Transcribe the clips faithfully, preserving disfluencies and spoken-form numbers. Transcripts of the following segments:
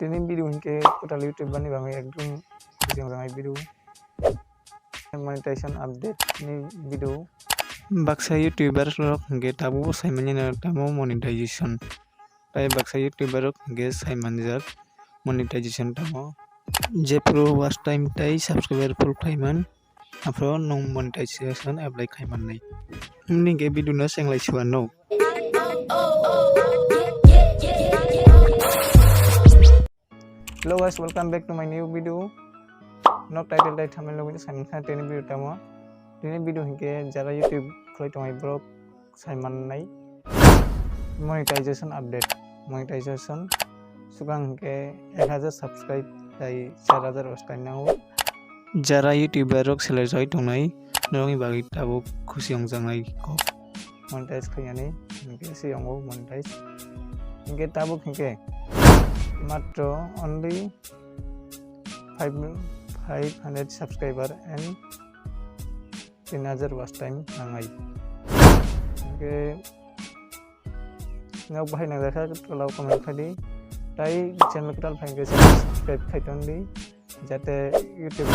Tini video hinkhe total YouTuber ni bagwi ekdom bijing jangai video. Monetization update ni video. Baksa YouTuber rok hinkhe tabuk bo sai manya no tamo monetization. Tai baksa YouTuber rok hinkhe sai manjak monetization tamo. Jephru watch time tai subscriber full khaiman. Aphro nwng monetization apply khai mannai. Nini khe video no senglai suwa no. Hello guys, welcome back to my new video. No title tai thumbnail logi sai mankha tini video tamo. Tini video hinkhe jara YouTube khlai tongnai borok sai mannai. Monetization update. Monetization swkang hinkhe ek hajar subscribe tai char hajar watch time nango. Jara YouTuber rok selai jai tongnai, norokni bagwi tabuk khusi wngjaknai kok. Monetize khaiyani, hinkhe se wngo monetize. Hinkhe tabuk hinkhe matro only five, five hundred subscriber and tin hajar watch time nangai. Hinkhe nok bahai nangjakha tola o comment khai di. Tai channel kwtal phai hinkhe channel subscribe khai ton di. Jate YouTube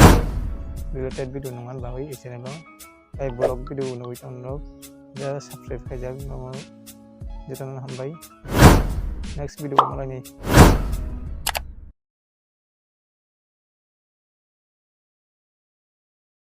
related video nungman bagwi e channel o. Tai vlog video nugwi ton rok. Ja subscribe khaijak nogo. Jotono hambai. Next video o malaini.